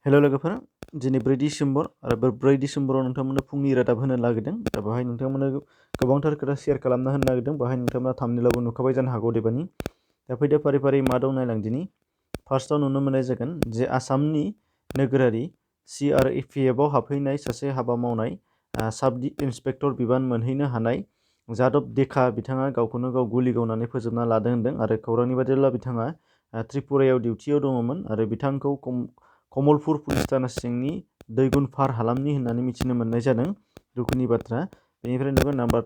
हेल' लोगोफोर दिनै 4 डिसेम्बर आरो बे 4 डिसेम्बराव नोंथांमोननो फुंनि रादाब होनो नागिरदों दा बेवहाय नोंथांमोननो गोबांथार खोथा शेयार खालामना होनो नागिरदों बेवहाय नोंथांमोना थाम्बनेइलावबो नुखाबाय जानो हागौ अदेबानि दा फैदो फारि फारि मा दं नायलांदिनि फार्स्टआव नुनो मोननाय जागोन जे आसामनि नोगोरारि CRPF आव हाबफैनाय सासे हाबा मावनाय साब इन्सपेक्टर बिबान मोनहैनो हानाय जादब देखा बिथाङा गावखौनो गाव गुलि गावनानै फोजोबना लादों होनदों आरो खौरांनि बादिब्ला बिथाङा त्रिपुरायाव डिउटियाव दङमोन आरो बिथांखौ कमलपुर पुलिस थाना सिंनि दैगुनफार हालामनि होननानै मिथिनो मोननाय जादों दुखुनि बाथ्रा बेनिफ्राय नुगोन नाम्बार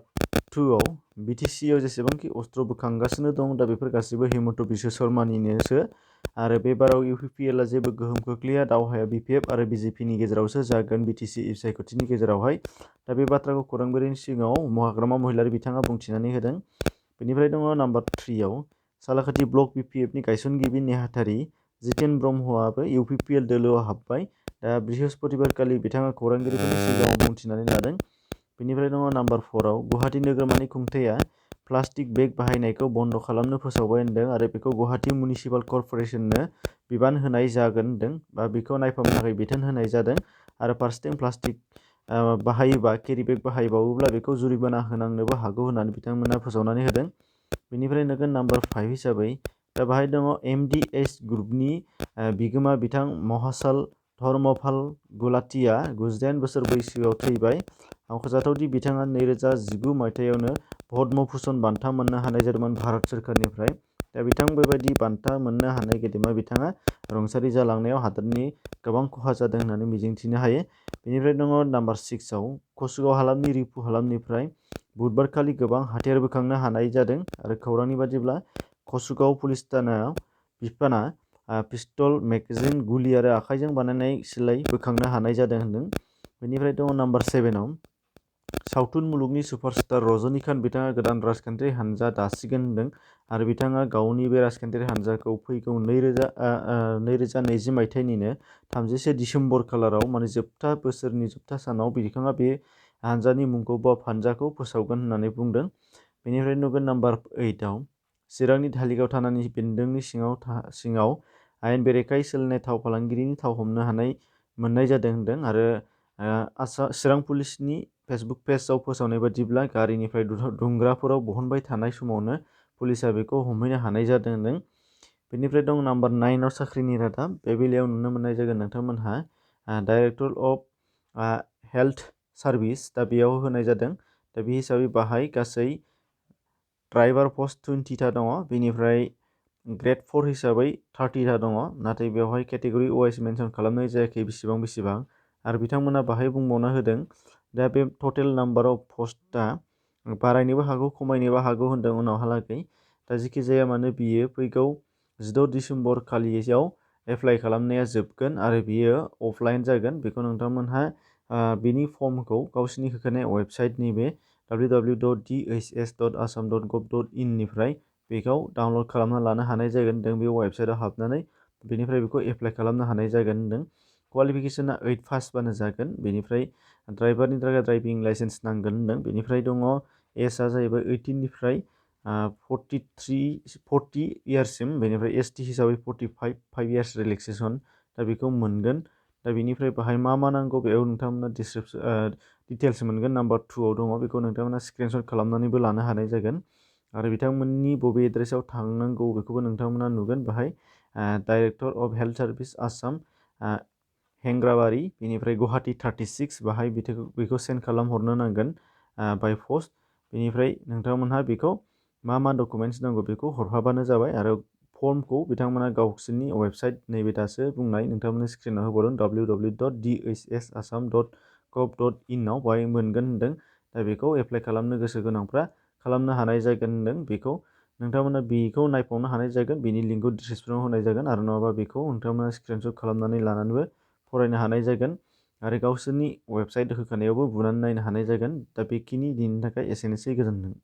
2आव BTC आव जेसेबांखि अस्त्र बोखांगासिनो दं दा बेफोर गासैबो हेमन्त बिश्व शर्मानिनोसो आरो बे बाराव UPPL आ जेबो गोहोम खोख्लैया दावहाया BPF आरो BJP नि गेजेरावसो जागोन BTC सायख'थिनि गेजेरावहाय दा बे बाथ्राखौ खौरांगिरिनि सिगाङाव महाग्रामा महिलारि बिथाङा बुंथिनानै होदों बेनिफ्राय दङ नाम्बार 3आव सालाकाथि ब्लक BPF नि गायसनगिरि नेहाथारि जितेन ब्रह्मआबो UPPL दोलोआव हाबबाय दा बृहस्पतिबारखालि बिथाङा खौरांगिरिफोरनि सिगाङाव बुंथिनानै लादों बेनिफ्राय दङ नाम्बार 4आव गुवाहाटि नोगोरमानि खुंथाया प्लास्टिक बेग बाहायनायखौ बन्द खालामनो फोसावबाय होनदों आरो बेखौ गुवाहाटि मिउनिसिपाल कर्परेसननो बिबान होनाय जागोन होनदों बा बेखौ नायफामनो थाखाय बिथोन होनाय जादों आरो फारसेथिं प्लास्टिक बाहायोबा केरि बेग बाहायबावोब्ला बेखौ जुरिमाना होनांनोबो हागौ होननानै बिथांमोना फोसावनानै होदों बेनिफ्राय नोगोन नाम्बार 5 हिसाबै दा बाहाय दङ MDS ग्रुपनि बिगोमा बिथां महासल धर्मपाल गुलाटिया 98 बोसोर बैसोआव थैबाय मख'जाथावदि बिथाङा 2019 मायथाइयावनो पद्म भूषण बान्था मोननो हानाय जादोंमोन भारत सोरखारनिफ्राय दा बिथां बेबायदि बान्था मोननो हानाय गेदेमा बिथाङा रुंसारि जालांनायाव हादोरनि गोबां खहा जादों होननानै मिजिंथिनो हायो बेनिफ्राय दङ नाम्बार 6आव कसुगाव हालामनि रिफु हालामनिफ्राय बुधबारखालि गोबां हाथियार बोखांनो हानाय जादों आरो खौरांनि बादिब्ला कसुगाव पुलिस थानायाव बिफाना पिस्तल मेगजिन गुलि आरो आखाइजों बानायनाय सिलाइ बोखांनो हानाय जादों होनदों बेनिफ्राय दङ नाम्बार 7आव सावथुन मुलुगनि सुपारस्टार रजनीकान्त बिथाङा गोदान राजखान्थियारि हानजा दासिगोन होनदों आरो बिथाङा गावनि बे राजखान्थियारि हानजाखौ फैगौ 2020 मायथाइनिनो 31 डिसेम्बर खालाराव माने जोबथा बोसोरनि जोबथा सानाव बिथाङा बे हानजानि मुंखौ बा हानजाखौ फोसावगोन होननानै बुंदों बेनिफ्राय नुगोन नाम्बार 8आव चिरांनि धालिगाव थानानि बेन्दोंनि सिङाव आयेन बेरेखायै सोलिनाय थाव फालांगिरिनि थाव हमनो हानाय मोननाय जादों होनदों आरो चिरां पुलिसनि फेसबुक पेजआव फोसावनाय बादिब्ला गारिनिफ्राय दुंग्राफोराव बहनबाय थानाय समावनो पुलिसा बेखौ हमहैनो हानाय जादों होनदों बेनिफ्राय दं नाम्बार 9आव साख्रिनि रादाब बे बेलायाव नुनो मोननाय जागोन नोंथांमोनहा डाइरेक्टर अफ हेल्थ सार्भिस दा बेयाव होनाय जादों दा बे हिसाबै बाहाय गासै ड्राइभार पस्ट 20टा दङ बेनिफ्राय ग्रेड 4 हिसाबै 30टा दङ नाथाय बेवहाय केटेगरि वाइज मेनसन खालामनाय जायाखै बेसेबां आरो बिथांमोना बाहाय बुंबावना होदों दा बे टटेल नाम्बार अफ पस्टआ बारायनोबो हागौ खमायनोबो हागौ होनदों उनावहालागै दा जेखि जाया मानो बियो फैगौ 16 डिसेम्बर खालियाव एप्लाइ खालामनाया जोबगोन आरो बियो अफलाइन जागोन बेखौ नोंथांमोनहा बिनि फर्मखौ गावसिनि होखानाय वेबसाइट नैबे www.dhs.assam.gov.in निफ्राय बेखौ डाउनलड खालामना लानो हानाय जागोन होनदों बे वेबसाइटआव हाबनानै बेनिफ्राय बेखौ एप्लाइ खालामनो हानाय जागोन होनदों क्वालिफिकेसना 8 पासबानो जागोन बेनिफ्राय ड्राइभारनि थाखाय ड्राइभिं लाइसेन्स नांगोन होनदों बेनिफ्राय दङ एजआ जाहैबाय 18 निफ्राय 40 इयार्ससिम बेनिफ्राय ST हिसाबै 5 इयार्स रिलेक्सेसन दा बेखौ मोनगोन दा बेनिफ्राय बाहाय मा नांगौ बेयाव नोंथांमोना डिटेल्स मोनगोन नाम्बार 2आव दङ बेखौ नोंथांमोना स्क्रिनशट खालामनानैबो लानो हानाय जागोन आरो बिथांमोननि बबे एड्रेसाव थांनांगौ बेखौबो नोंथांमोना नुगोन बाहाय director of health service Assam हेंग्राबारि बेनिफ्राय गुवाहाटि 36 बाहाय बेखौ सेन्ड खालामहरनो नांगोन बाय पस्ट बेनिफ्राय नोंथांमोनहा बेखौ मा डकुमेन्टस नांगौ बेखौ हरफाबानो जाबाय आरो फर्मखौ बिथांमोना गावसोरनि वेबसाइट नैबे दासो बुंनाय नोंथांमोननि स्क्रिनाव होबावदों www.dhsassam.gov.in आव बाहाय मोनगोन होनदों दा बेखौ एप्लाइ खालामनो गोसो गोनांफ्रा खालामनो हानाय जागोन होनदों बेखौ नोंथांमोना बेखौ नायफावनो हानाय जागोन बेनि लिंकखौ डिसक्रिपसनाव होनाय जागोन आरो नङाबा बेखौ नोंथांमोना स्क्रिनशट खालामनानै लानानैबो फरायनो हानाय जागोन आरो गावसोरनि वेबसाइट होखानायावबो बुनानै नायनो हानाय जागोन दा बेखिनि दिनैनि थाखाय एसेनोसै गोजोन्थों